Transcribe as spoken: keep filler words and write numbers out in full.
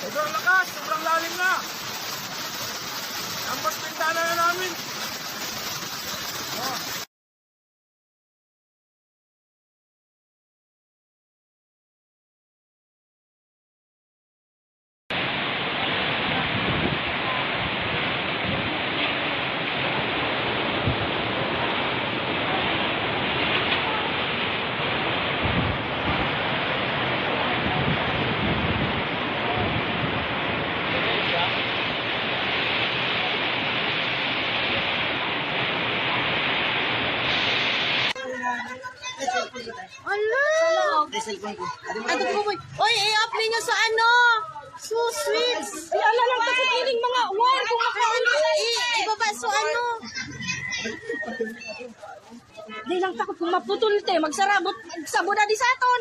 Sobrang lakas, sobrang lalim na. Lampas bintana na namin. Ala! Ay, cellphone ko. Ano ko, boy? Oy, i-off ninyo sa ano? So sweet. Di ala lang kasi piling mga wine kung makain ka. I-, ibaba sa ano? Di lang takot kung maputol, te. Magsarabot, magsabo na di sa aton.